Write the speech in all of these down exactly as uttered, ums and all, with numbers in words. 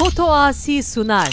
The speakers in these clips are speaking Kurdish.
Foto Asi sunar.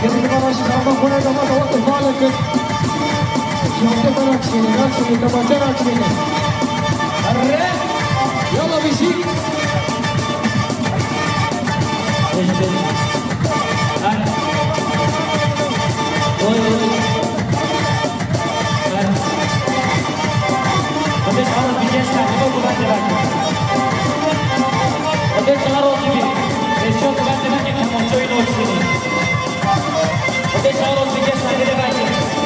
Gelin bana şu anda konuya da bana o ihmal ettim. Şu anda bana kişiyle, ben şimdi kapatıyorum kişiyle. Arre! Yalla bir şey. Oy, oy. Xwedê çar roj bi geş be, xwedê çar roj bi geş be. Xwedê çar roj bi geş be, temaşoyê nû çênî. Xwedê çar roj bi geş be, xwedê çar roj bi geş be.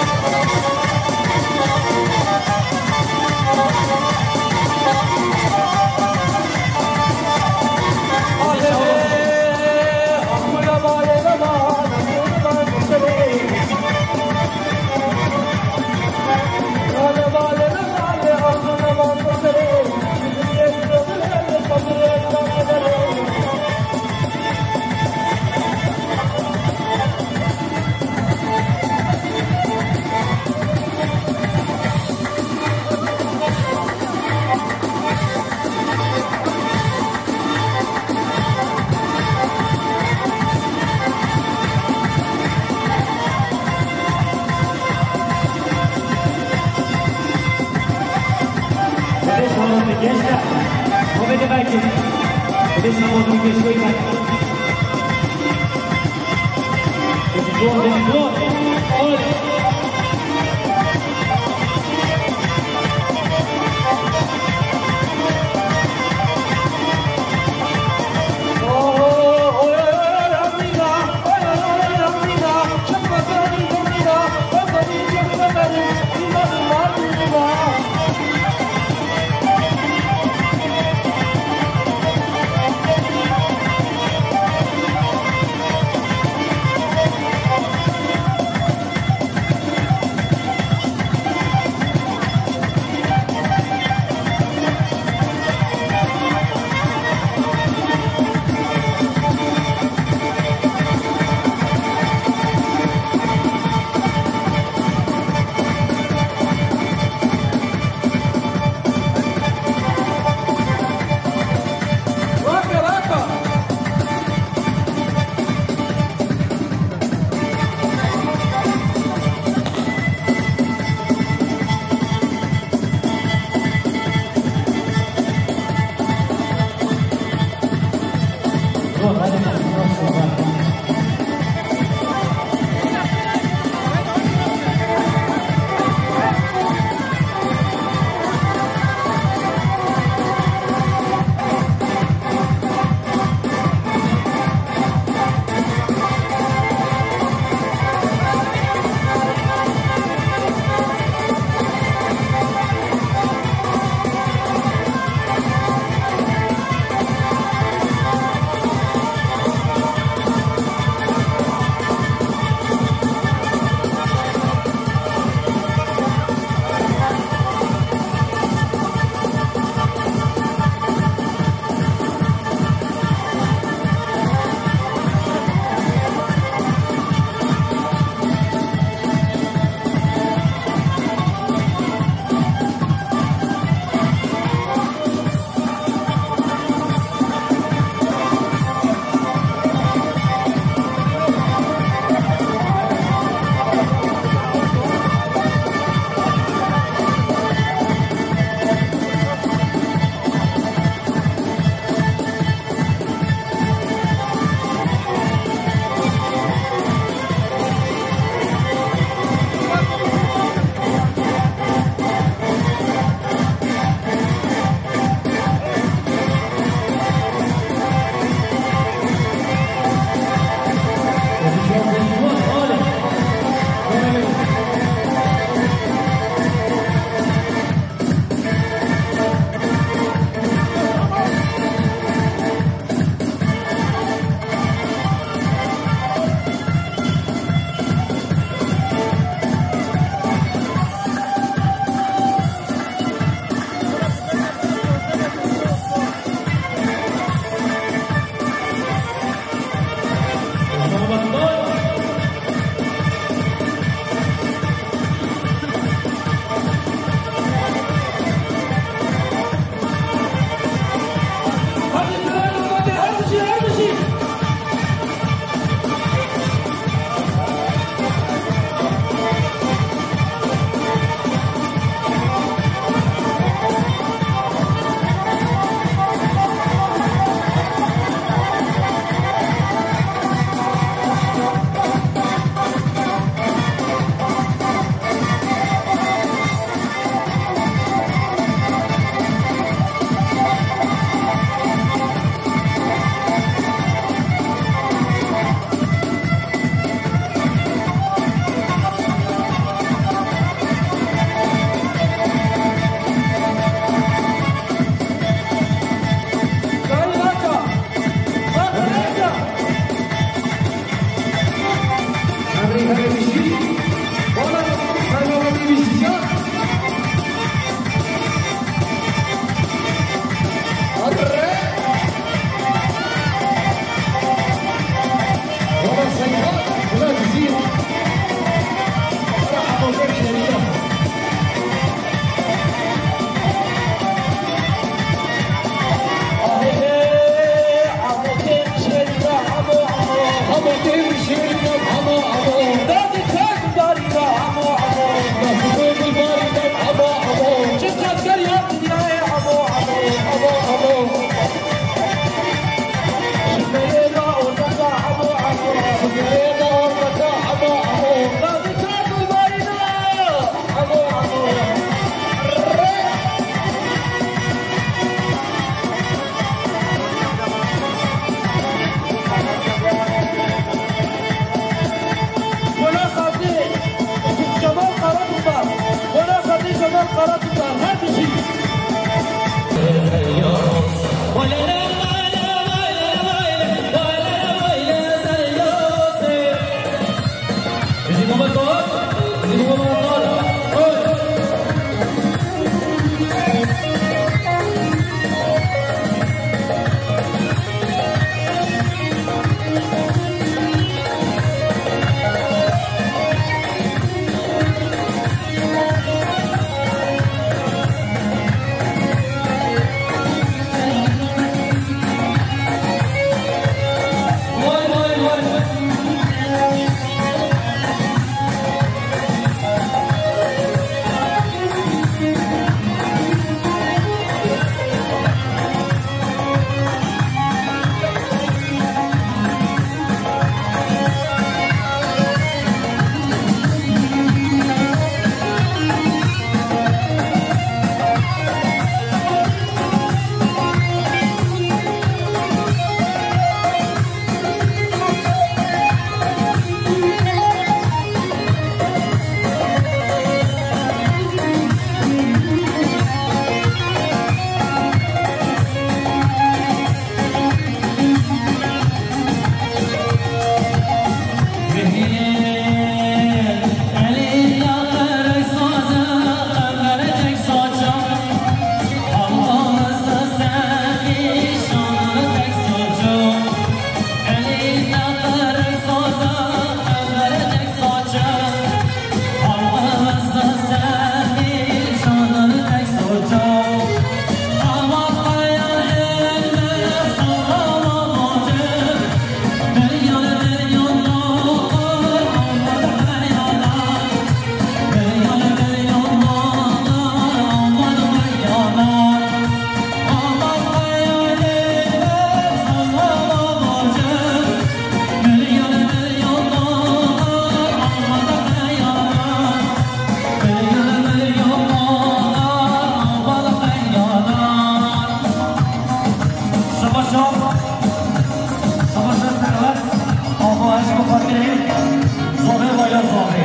Zave wayla zave.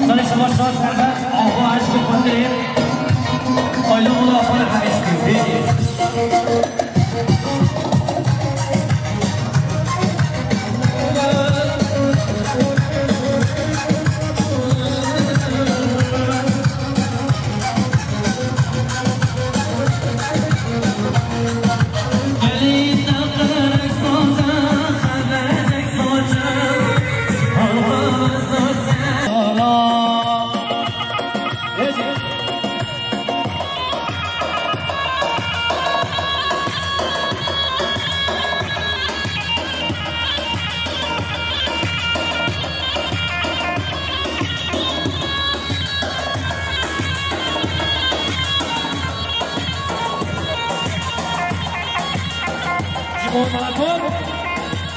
Sarê şema şa serbest, ava eşq û xatirê. Ayla mala xwe hemîşkî, bêjî.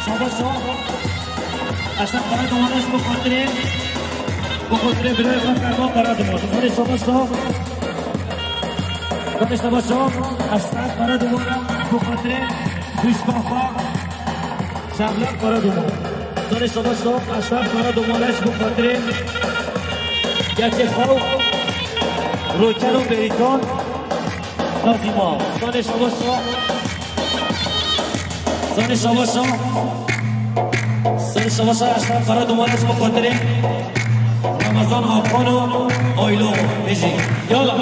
Şabaş, şabaş. Eşref Karaduman, ji bo xatirê, bo xatirê birayê xwe Ferman Karaduman. Hadi şabaş, şabaş. Hadi şabaş, şabaş. Eşref Karaduman, bo xatirê xwişka xwe. Şevlet Karaduman. Sarê şabaş, şabaş. Eşref Karaduman, ji bo xatirê yekê xwe û Roker û Bêrîkan. Nazîma. Sarê şabaş, şabaş. Sarê şabaş, şabaş. Sarê şabaş, şabaş. Eşref Karaduman, ji bo xatirê Ramazan Akxan û Aylo. Bêjî. Yala.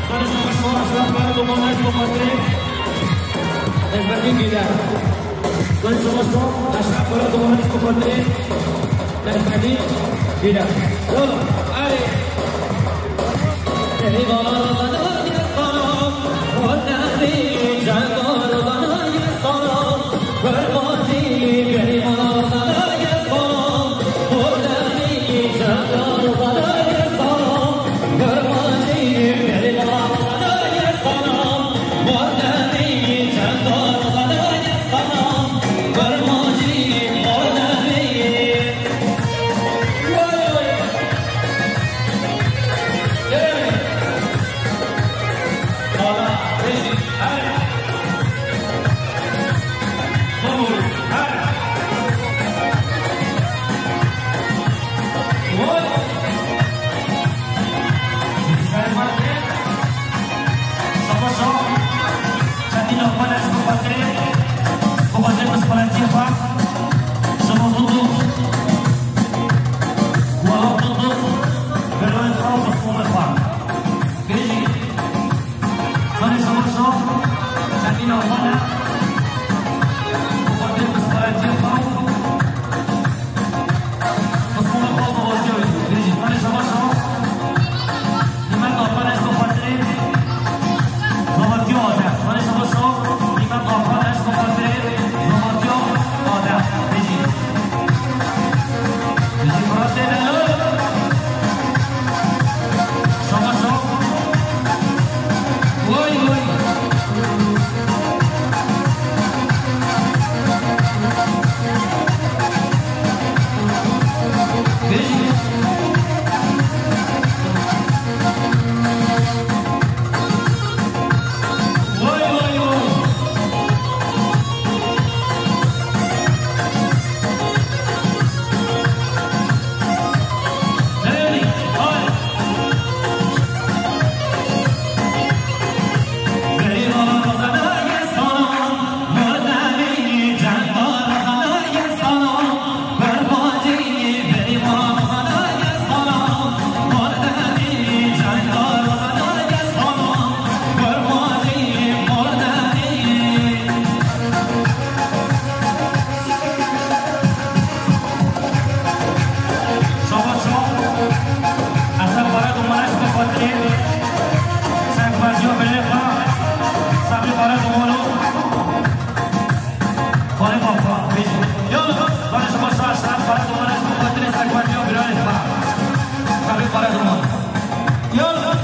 Son savaşta aşağı para domates kokotre. Ezberlik gider. Son savaşta aşağı para domates kokotre. Ezberlik gider. Yol. Hadi. Eyvallah. Bêjî. Sarê şabaş şabaş. Şekîna Xane. Bi xatirê pispaletiya xwe. Pispaletiya xwe zavaziya wî. Bêjî. Sarê şabaş şabaş. Nimet Akxan, ez bi xatirê zavatiya Adem. Sarê şabaş şabaş. Nimet Akxan, ez bi xatirê zavatiya Adem. Bêjî. Şabaş şabaş. Eşref Karaduman, ez bi xatirê serbaziya birayê xwe, Sebrî Karaduman û Xalê Bapa, bêjin. Yallah, sarê şabaş şabaş, Eşref Karaduman, ez bi xatirê serbaziya birayê xwe, Sebrî Karaduman. Yallah.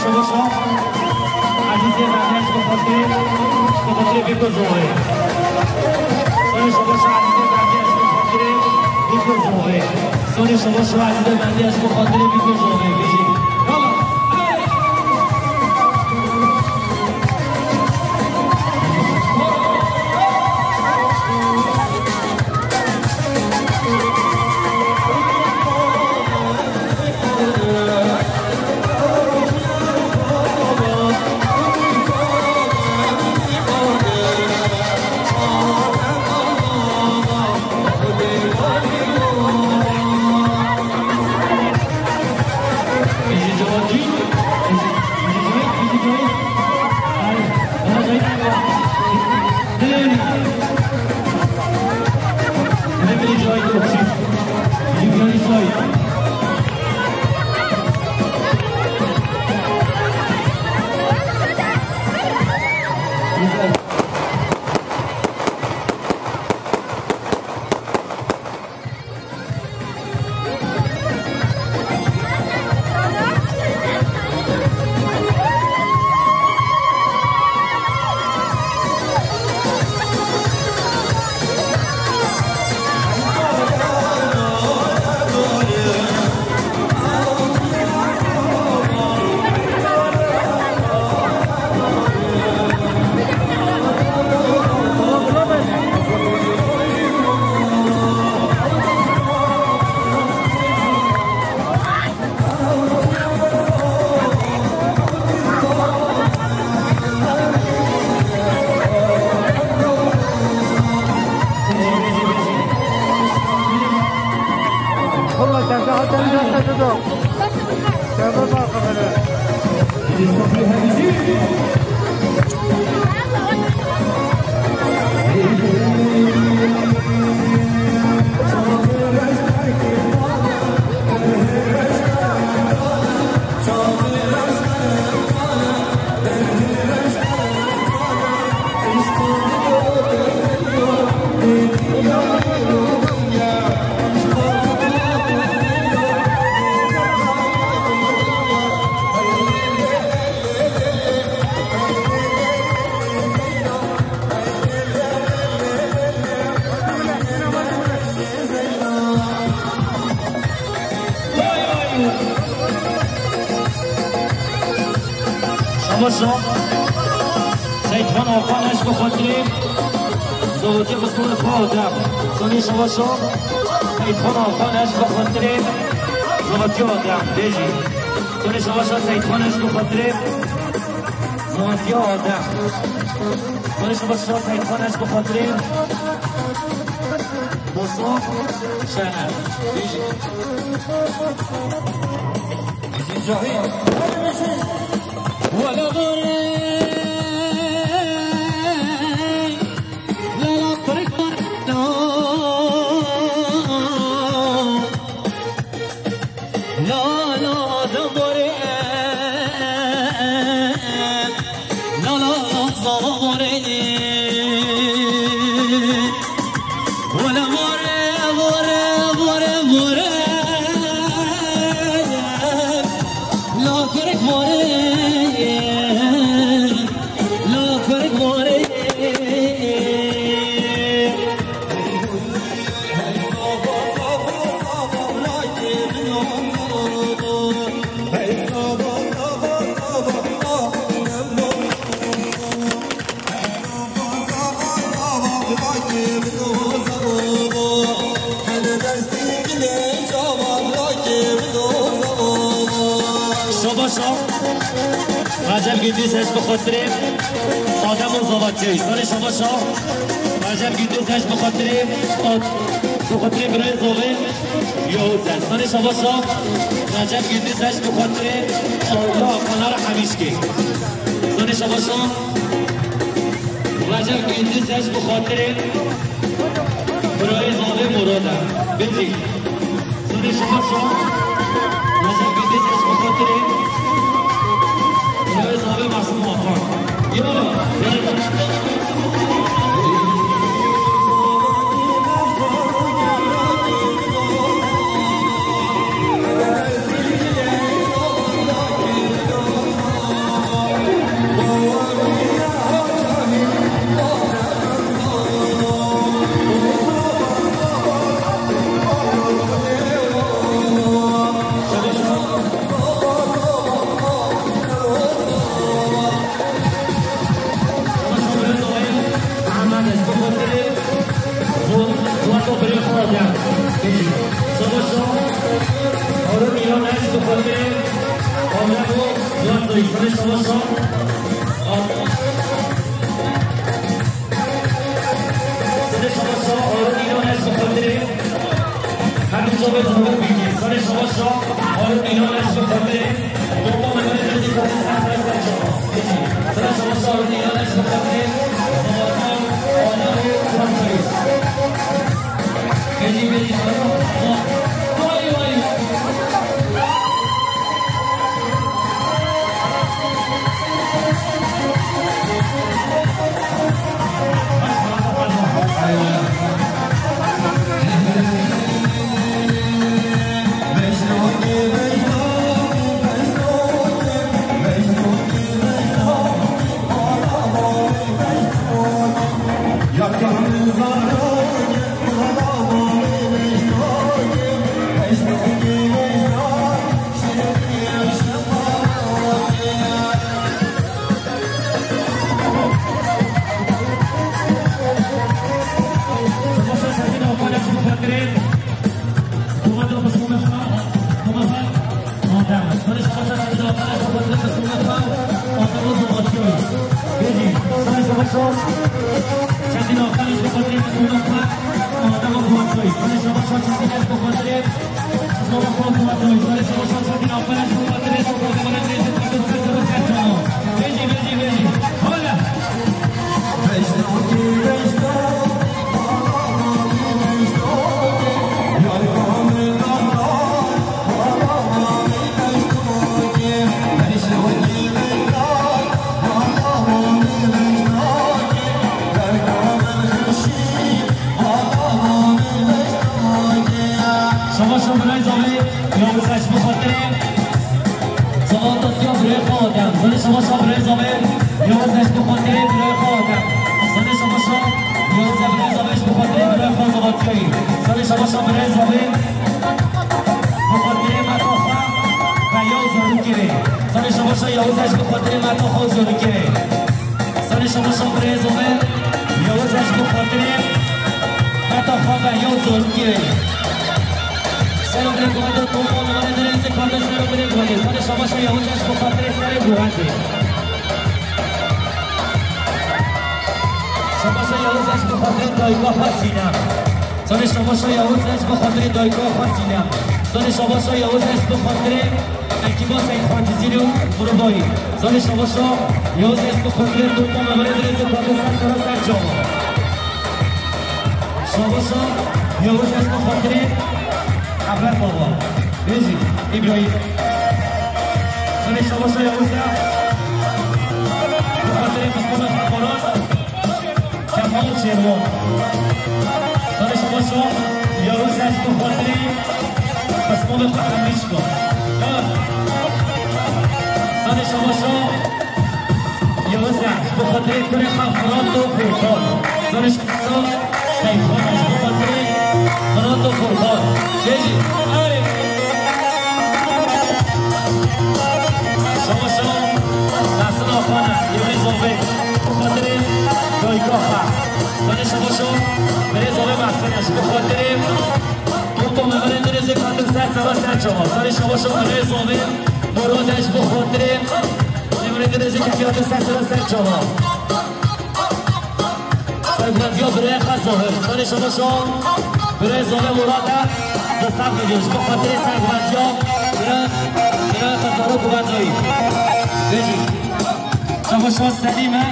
Şabaş, Ezîzê Mehdiye ji bo xatirê, ji bo xatirê Bîko Zorê. Sonê şabaş Ezîzê Mehdiye ji bo xatirê Bîko Zorê. Sonê şabaş Ezîzê Mehdiye ji bo xatirê Bîko Zorê. Bijî. Yala. Şabaş o. Seytxan Hakan eş bi xatirê Zavatiya Xismûrê xwe Adem. Sonê şabaş o. Seytxan Hakan eş bi xatirê Zavatiya Adem. Bêjî. Sonê şabaş o Seytxan eş bi xatirê Zavatiya Adem. Sonê şabaş o Seytxan eş bi xatirê Boso Şener. Bêjî. Wala dore, la la kırık no. La la da dore, la la da dore. Vore, vore, vore, vore. La kurek vore, la kurek vore. Şabaşa. Recep Gündüz eş bi xatirê Adem û Zavatiyê. Sonê şabaşa. Recep Gündüz eş bi xatirê Ad-, bi xatirê birayê Zavê Yavuz e. Sonê şabaşa. Recep Gündüz eş bi xatirê Adem Kanara Hemîşkê. Sonê şabaşa. Recep Gündüz eş bi xatirê birayê Zavê Murad e. Bêjî. Sonê şabaşa. Recep Gündüz eş bi xatirê birayê Zavê Masum Hakan. Yala. Bravo, Duatay, sare şabaşa. Sare şabaşa, Harun İnan ez bi xatirê. Her du çavê zahmet bîkî. Sare şabaşa, Harun İnan ez bi xatirê. Bomba me bere derdî xatirê, sare sare şabaşa. Peki, sare şabaşa, Harun İnan ez bi xatirê. Zaten, Adem û Duatay. Şabaşa birayê zavê Yavuz ez bi xatirê Zavat Tatya birayê xwe Adem. Zanê şabaşa birayê zavê Yavuz ez bi xatirê birayê xwe Adem. Zanê şabaşa Yavuz ez birayê zavê ez bi xatirê birayê xwe Zavat Tatya. Zanê şabaşa birayê zavê bi xatirê meta xwe ve Yavuz Zarokê. Zanê şabaşa Yavuz ez bi xatirê meta xwe Zarokê. Sare şabaşa birêz û me, Yavuz ez bi xatirê meta xwe ve Yavuz Zarokê. Sero birê guhende, tompa navê dirêzê kate, sero birê guhende. Sare şabaşa Yavuz ez bi xatirê serê guhende. Şabaşa Yavuz ez bi xatirê dayika xwe Sînem. Zanê şabaşa Yavuz ez bi xatirê dayika xwe Sînem. Zanê şabaşa Yavuz ez bi xatirê ekiba Seyîd Xan Cizîrî û grubayî. Zanê şabaşa Yavuz ez bi xatirê tompa me berê dirêzê kate ser sera ser çava. Şabaşa Yavuz ez bi xatirê Ehmed Baba. Bêjî, Îbrahîm. Zanê şabaşa Yavuz ez bi xatirê Mustafa Xabaran. Kemal Şêrwan. Sare şabaşa Yavuz ez bi xatirê Qismolê xwe Hemîçka. Sare şabaşa Yavuz ez bi xatirê kurê xwe Firato Furkan. Sare şabaşa Seyxan ez bi xatirê Firato Furkan. Bêjî, erê. Şabaşa Nasir Afana, Yavuz Zobê. Bi xatirê dayika xwe. Zanê şabaşa birêz Zobê Mehsen ez bi xatirê tompa me berê dirêzê kate ser sera ser çava. Zanê şabaşa birêz Zobê Murad ez bi xatirê nêmrê dirêzê kate ser sera ser çava. Serguvendiya birê xwe Zohir. Zanê şabaşa birê Zobê Murad e. Bi ser xwe ji bo xatirê serguvendiya birê, birê xwe zarok û bendayî. Bêjî. Şabaşa Selîm e.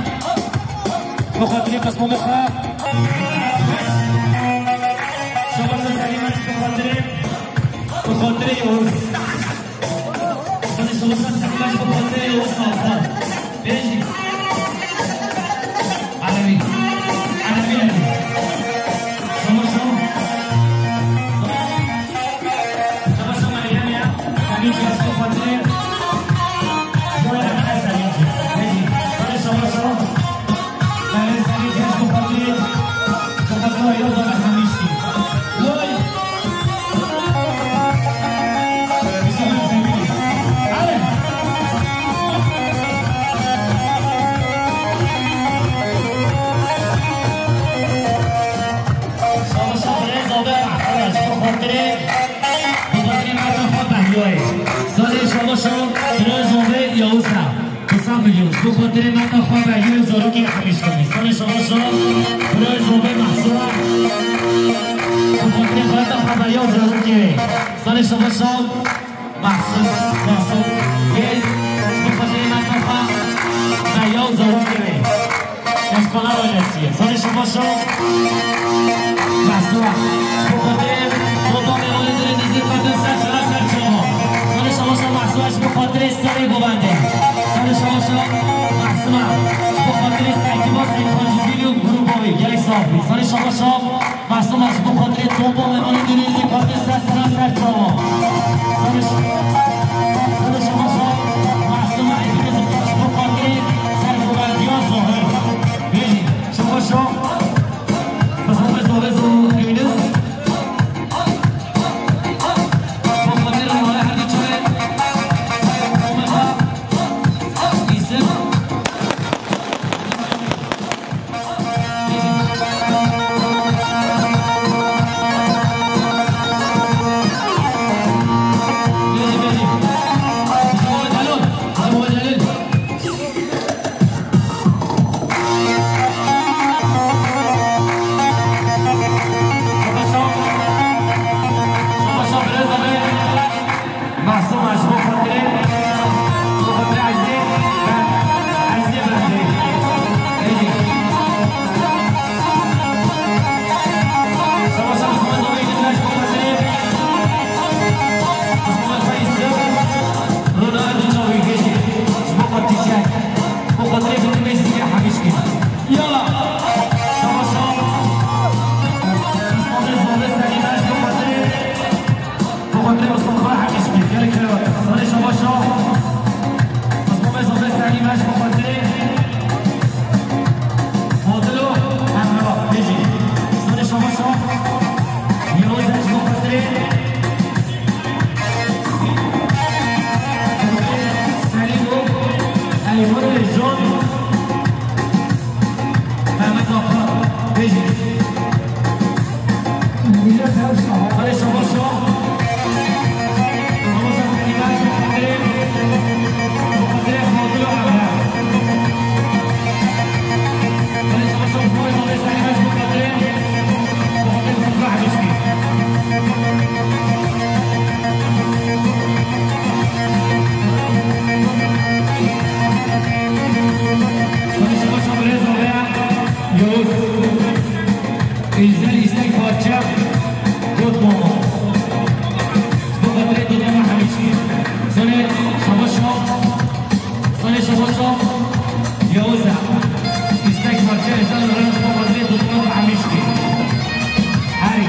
Bi xatirê qismê xwe. Şabaşa Selîm e, bi xatirê, bi xatirê Yavuz. Sare şabaşa Selîm e, bi xatirê Yavuz Safar. Bêjî. Elewî. Elewî, Elewî. Şabaşa. Şabaşa Meryem ya. Semî Cesur Fatih. Şöyle bir Semî. Bêjî. Sare şabaşa. Belê serî keş bi xatirê, bi xatirê Yavuz Abe Hemîşkî. Vay! Bize hem sevgili. Hadi. Şo, Firoz Ove Yavuz e. Kısa milyon. Ji bo xatirê meta xwe be yê zarokê hemîşkirî. Salê şabaşa Firoz Ove Mahsura. Ji bo xatirê meta xwe be yê zarokê. Salê şabaşa Mahsur, Mahsur. Yê, ji bo xatirê meta xwe be yê zarokê. Eşkola Rojesiye. Salê şabaşa Mahsura. Ji bo xatirê Sultan Mêvanê dilê nêzî xatir ser çala ser çava. Salê şabaşa Mahsura ji bo xatirê serê govendê. Salê şabaşa Mahsura. Ji bo xatirê ekiba Seyîd Hacî Zîlî û grûpa wê. Gelek sax bî. Salê şabaşa Mahsura ji bo xatirê Sultan Mêvanê dilê nêzî xatir ser çala ser çava. Salê ş-, salê şabaşa Mahsura ekiba ji bo xatirê ser govendiya Zohir. Bêjî. Şabaşa. Bi xatirê Zohir Yunus. Bo xatirê mala her du çavê. Îsim. Bêjî, bêjî. Ji bo Celal. Ji bo Celal. Masum, ji bo xatirê, ji bo xatirê Ezîzê, Ezîzê Bendê. Êdî. Savaşa Mustafa Zobeyli, ji bo xatirê, Mustafa Zobeyli, Rona Erdoğan, ji bo xatirê çek. Bo xatirê bitimê zî hemîşkî. Yala. Şabaşa. Mustafa Zobeyli, Selîme, ji bo xatirê, bo xatirê Mustafa hemîşkî. Gelek kerem. Sarê şabaşa. Mustafa Zobeyli, Selîme, ji bo xatirê Fadilo Emrah. Bêjî. Sarê şabaşa. Yavuz, ji bo xatirê Selîmo, Eymanê Jon, Mehmet Afa, bêjî. Millet her şahane. Hadi şabaş şo. Şabaş şo, Selîmo, şo xatirê, şo xatirê Fadil û Emre. Hadi şabaş şo, şabaş şo, Selîmo, şo xatirê, şo xatirê Sofra Hemîşkî. Şabaş şo, şabaş şo, Yavuz. Özel istek parça. Dotmama. Bu kadar Dotmama Hemîşkî. Sonra şabaş şo. Salê şabaşa Yavuz e. Îstek parçe Ezan Ranj bo xatirê Dotmama Hemîşkî. Herî.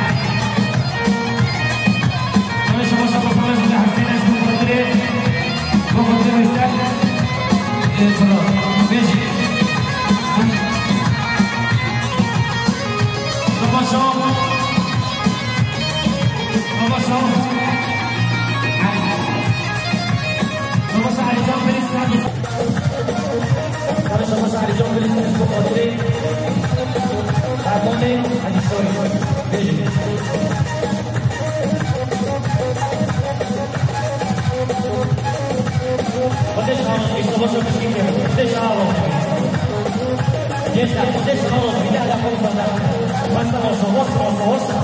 Salê şabaşa Mustafa Zobeyli Hesên e ji bo xatirê, bo xatirê Veysel. E, Fırat. Bêjî. Şabaşa. Şabaşa. Şabaşa Alican Filiz, Şabaşa Alican Filiz, ji bo xatirê Fermanê Hecî Şahî. Bêjin. Xwedê ji ava, şabaşa piştî kevin. Xwedê ji ava. Gençler, Xwedê ji ava. Bir daha da konuşalım. Wasa, wasa, wasa, wasa, wasa.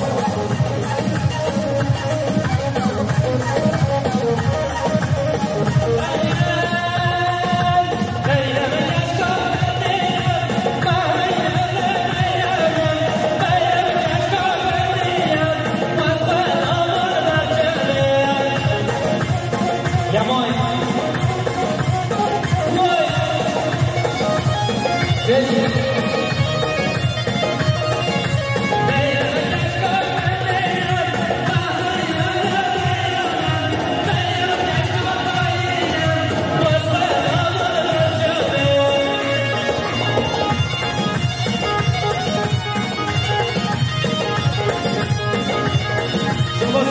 Şabaş,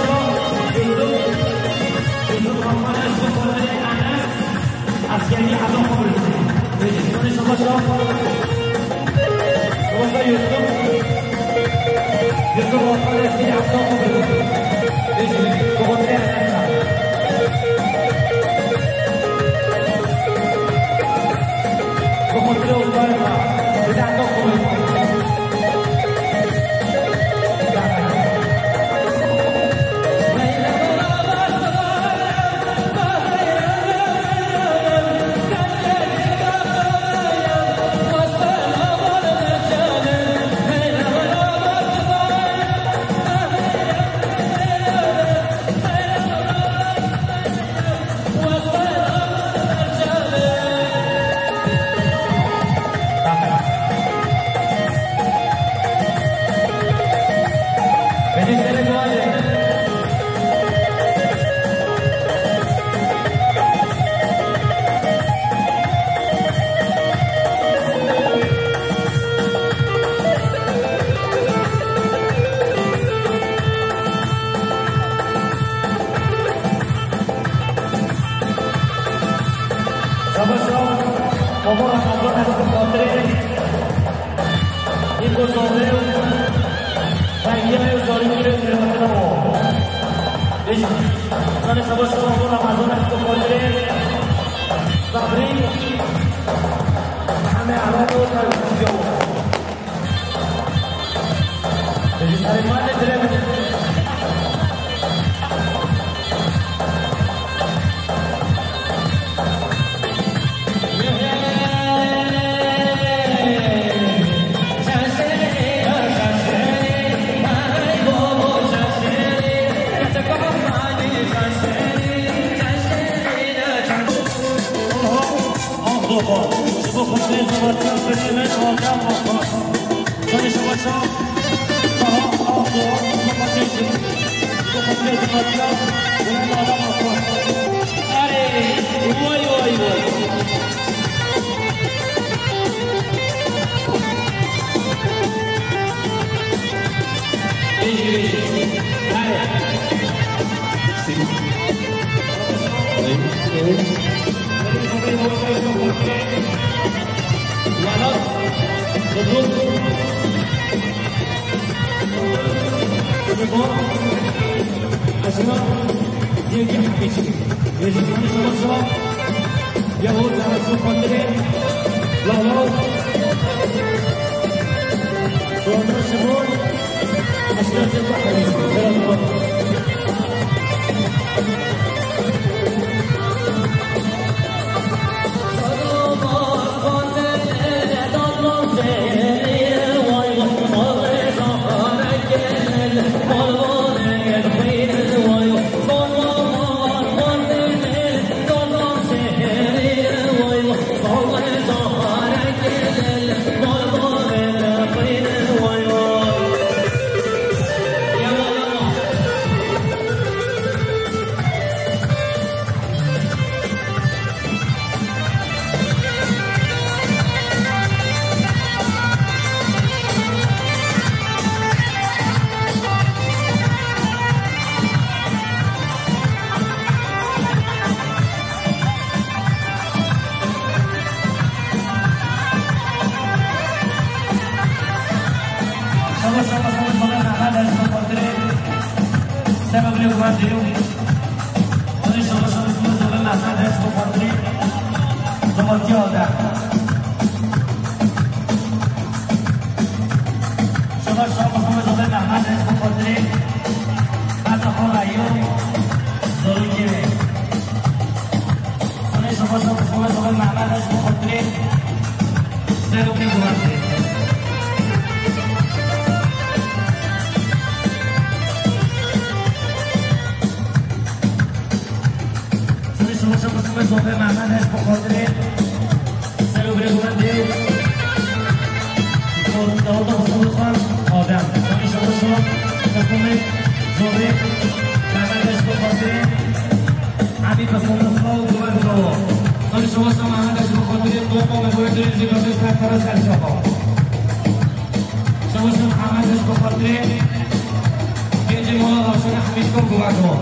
Yusuf, Yusuf Akman, Yusuf Akman, Enes. Askerliği adam kabul etti. Peki, sonra şabaş, şabaş. Şabaş, Yusuf. Yusuf Akman, askerliği adam kabul etti. Peki, bu kadar. Savaş, Omar Ramazan, ez bi xatirê Nîko Zorê û Belgiya û Zorê Gurê zêdetir o. Êş, zanê savaş, Omar Ramazan, ez bi xatirê Sabrî, Hemê Erol û Tayfun Diyaw. Aha, ah baba, ji bo xweşiyê zewajiya birê min, Adem Akar. Canê şima şad. Aha, ah baba, ji bo xweşiyê, ji bo xweşiyê zewajiya birê min, Adem Akar. Erê, way, way, way. Bêjî, bêjî. Erê. Şaba, şaba, şaba, şaba, Mehmet, ez bi xatirê sebebê ku ben dêw. Hadi şaba, şaba, şaba, şaba, Mehmet, ez bi xatirê zewatiya de. Şaba, şaba, şaba, şaba, Mehmet, ez bi xatirê. Hadi xora yo, zorukê. Hadi şaba, şaba, şaba, şaba, Mehmet, ez bi xatirê. Serokê guhertê. Sirê şima şima şima zobê Mehmet Heş bi xatirê Serokê guhertê. Dawda Husnul Xan Adem. Sirê şima şima şima zobê Mehmet Heş bi xatirê Emî Husnul Xan Guhertê. Sirê şima şima Mehmet Heş bi xatirê Dawda Husnul Xan Guhertê. Zî bazê ser sera ser şapa. Şeweşan Hemed Heş bi xatirê gencê mala Ravşana Hemîşkan guherto.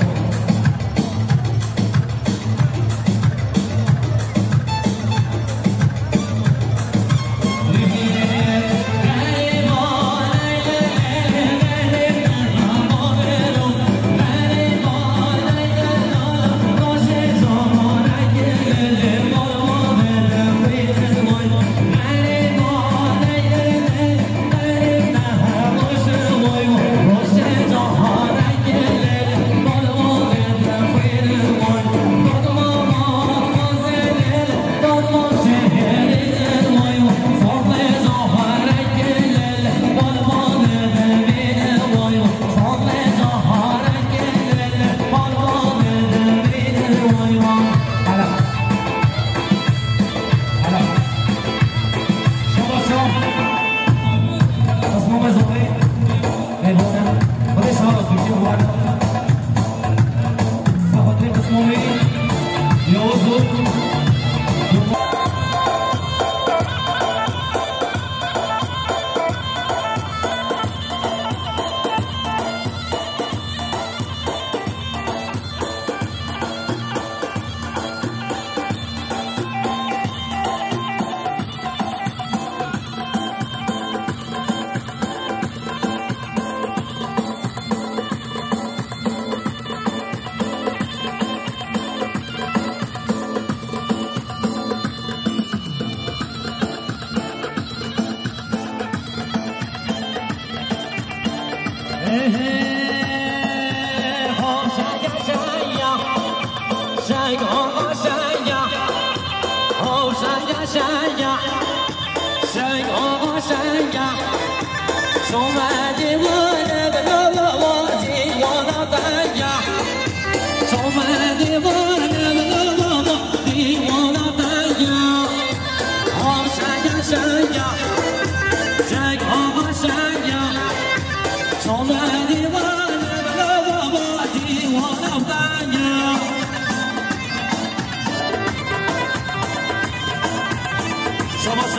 Şabaş.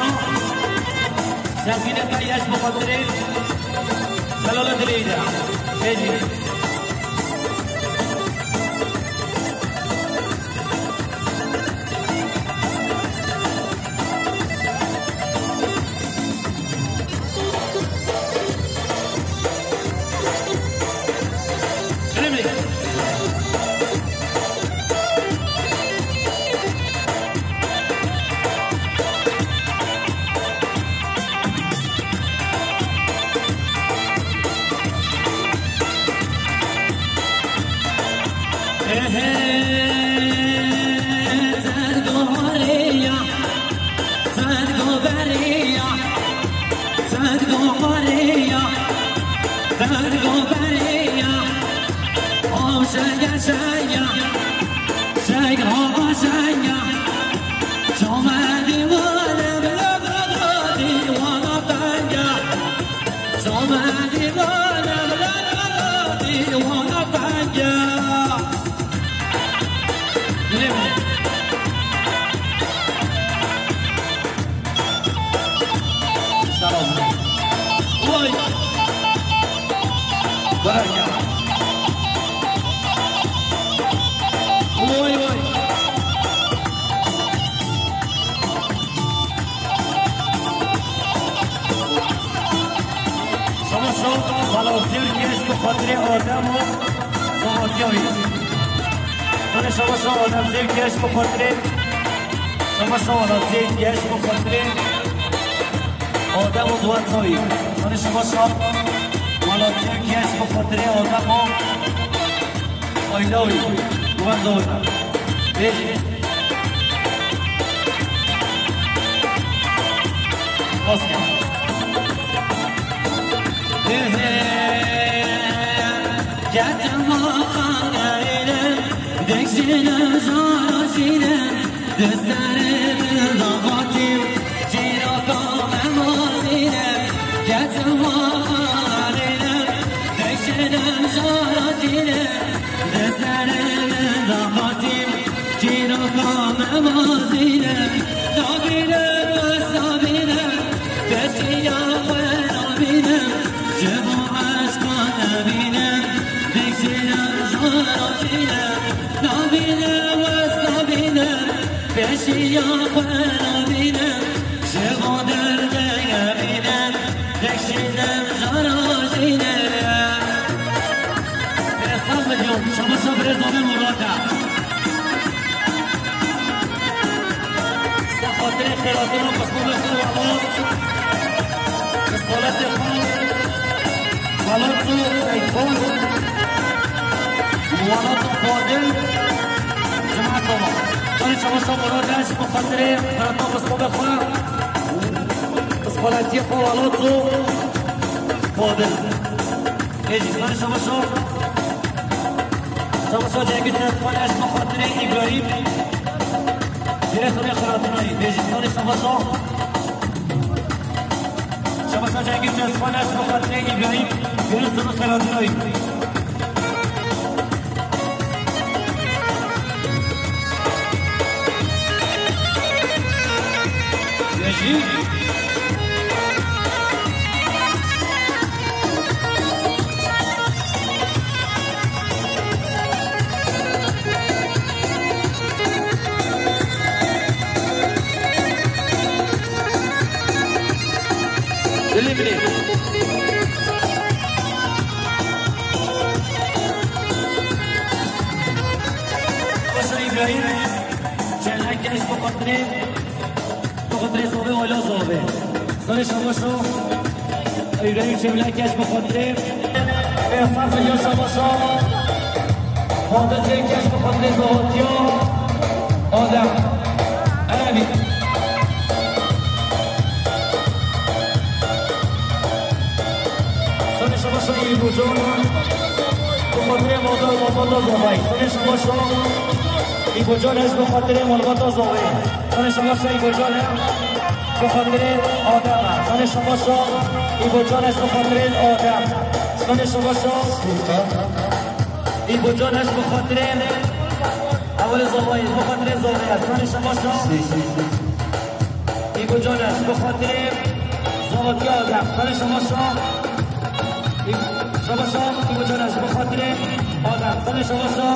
Serfîne te yeş bi xatirê Delala dilê de. Bêjî. Sağ ol. Oy. Bırak ya. Oy, oy. Şama şo, bala zêr keş bi xatirê Adem û Sametiyayî. Tanê şama şo Adem zêr keş bi xatirê. Şama şo bala zêr keş bi xatirê Adem û Duwatsayî. Tanê şama şo bala zêr keş bi xatirê Adem û Ayla wî, guhenda wî. Bêjî. Baske. He he. Getim xaneylim, dek jînim jara jînim. Dizlerimi dağıtayım, çîroka me mazîne, getim xaneylim, dek jînim jara jînim. Dizlerimi dağıtayım, çîroka me mazîne, nabînim wesa bînim, pêşiya xwe nabînim, ji bo eşqa nebînim, dek jînim jara jînim, nabînim wesa bînim. Pêşiya xwe nabînim, ji bo derdê bînim, dek jînim jara jînim. Sed milyon, şabaşa birêz Adem Murata. Ser xatirê xêratina qismê xwe welat. Qismaletê xwe. Welat û Seyfon. Welat û Fadil. Cemaat baba. Tanê şabaşa Murad Eş bi xatirê xerata qismê xwe. Qismaletiyê xwe Welat û Fadil. Ê jî tanê şabaşa. Şabaşa Cengiz Özkan Eş bi xatirê Îbrahîm. Giresunê xeratinayî. Ê jî tanê şabaşa. Şabaşa Cengiz Özkan Eş bi xatirê Îbrahîm. Giresunê xeratinayî. Dilê min ê. Paşa Îbrahîm, çelek keş bi xatirê, bi xatirê zovê, ola zovê. Sarê şabaşo, Îbrahîm çelek keş bi xatirê. Ê, sarf ya şabaşo. Xwedê zê keş bi xatirê zovatiya. Adem. Eremî. Sarê şabaşo Îbocan. Bi xatirê malbata, malbata zovay. Sarê şabaşo Îbocan ez bi xatirê malbata zovê. Sarê şabaşo Îbocan e. Bi xatirê Adem e. Sarê şabaşo Îbocan ez bi xatirê Adem. Sarê şabaşo Îbocan ez bi xatirê. Ewilê zovayê, bi xatirê zovê ez. Sarê şabaşo. Îbocan ez bi xatirê zovatiya Adem. Sarê şabaşo. Î-, şabaşo, Îbocan ez bi xatirê Adem. Sarê şabaşo.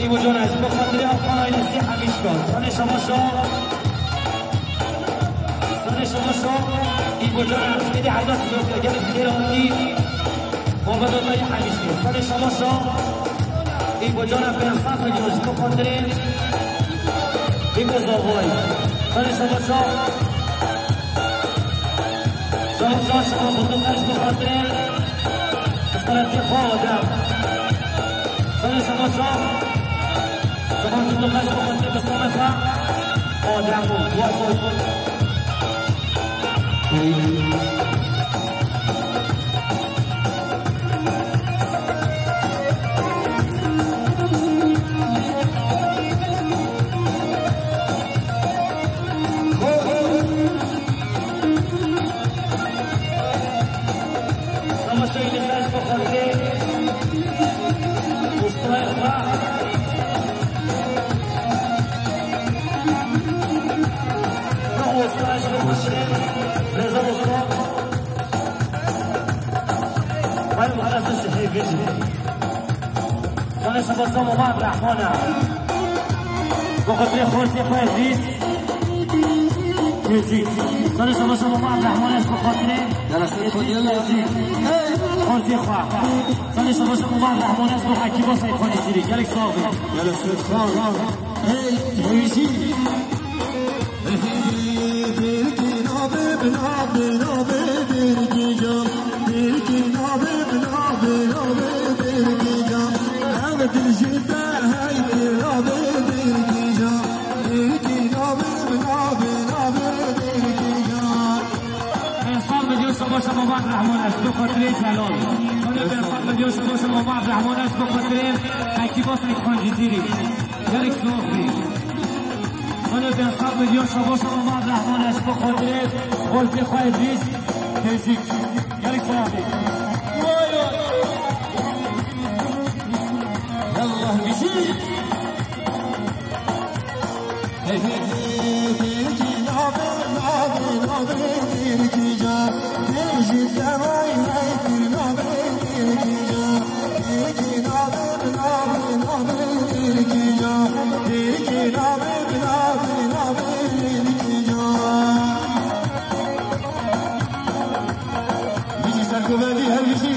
Îbocan ez bi xatirê Afan ailesi Hemişka. Sarê şabaşo. Sarê şabaşo. Îbocan ez. Êdî heyda sibirka gelek xêr hatî. Babada dayı Hemişka. Sarê şabaşo. Îbocan ez pênc sed milyon ji bo xatirê. Îbo zavay. Sarê şabaşo. Şabaşo, şabaşo, bi xatirê. Sarê xwe Adem. Sarê şabaşo. Şabaşo, bi xatirê, bi xatirê. Adem û Wasoy. Sarê şabaşo Mama Rehmana. Bi xatirê xortê xwe Rîz. Tevcî. Sarê şabaşo Mama Rehmana, bi xatirê Tevcî. Xortê xwe. Sarê şabaşo Mama Rehmana, bi Hekîma Seyîd Xancî Cîrî. Gelek sax bin. Gelek sax bin. Hey, Tevcî. Ê, sal milyon şabaşa Mama Rehman ez, bi xatirê Celal. Sal milyon şabaşa Mama Rehman ez, bi xatirê Hekîma Seyîd Xancî Cîrî. Gelek sax bî. Sal milyon şabaşa Mama Rehman ez, bi xatirê xortê xwe Rîz Tevcî. Gelek sax bî. Yallah, bijî. Bijî serkuvendî her bijî.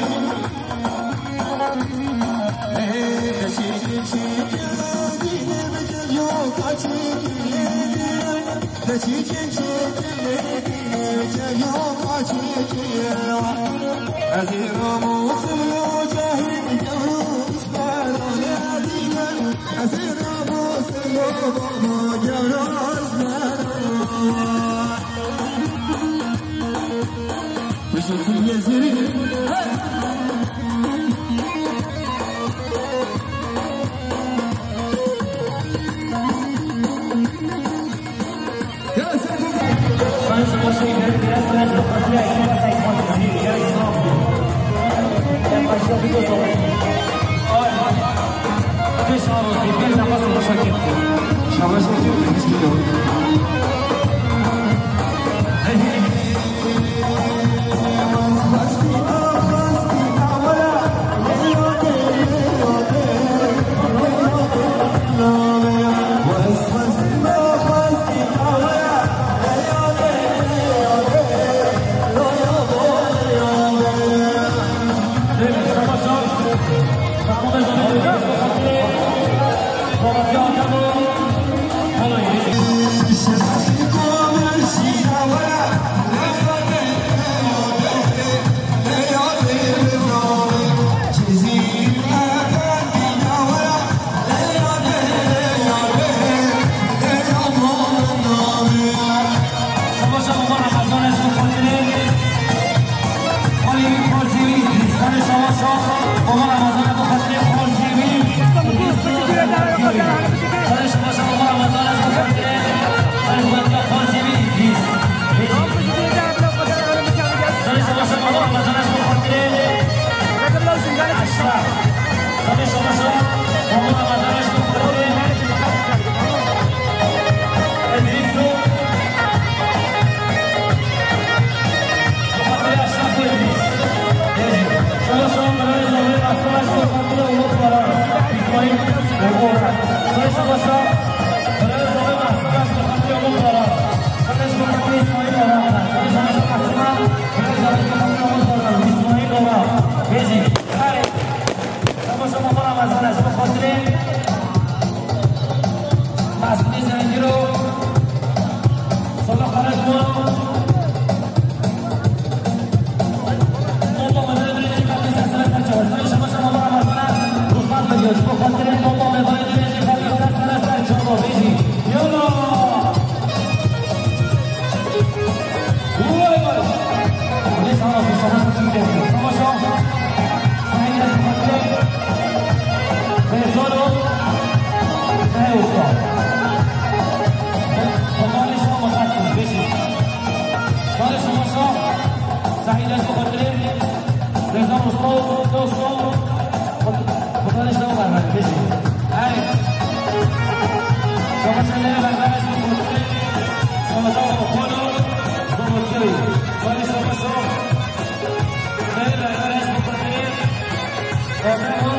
Bravo.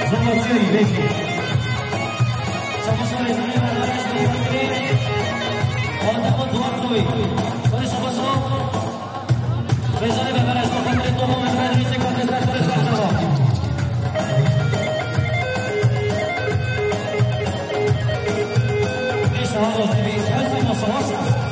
Zomba Çêrî, vêkî. Çamaşo rêzanê bernameş bi xatirê Adem û Duat Zoyî. Sorry, çamaşo. Rêzanê bernameş bi xatirê Tomo Mehmed Rêzê Kandesler, sorry, bernameş. Neyse, sağ ol, seni. Sen, sen, sen, sen.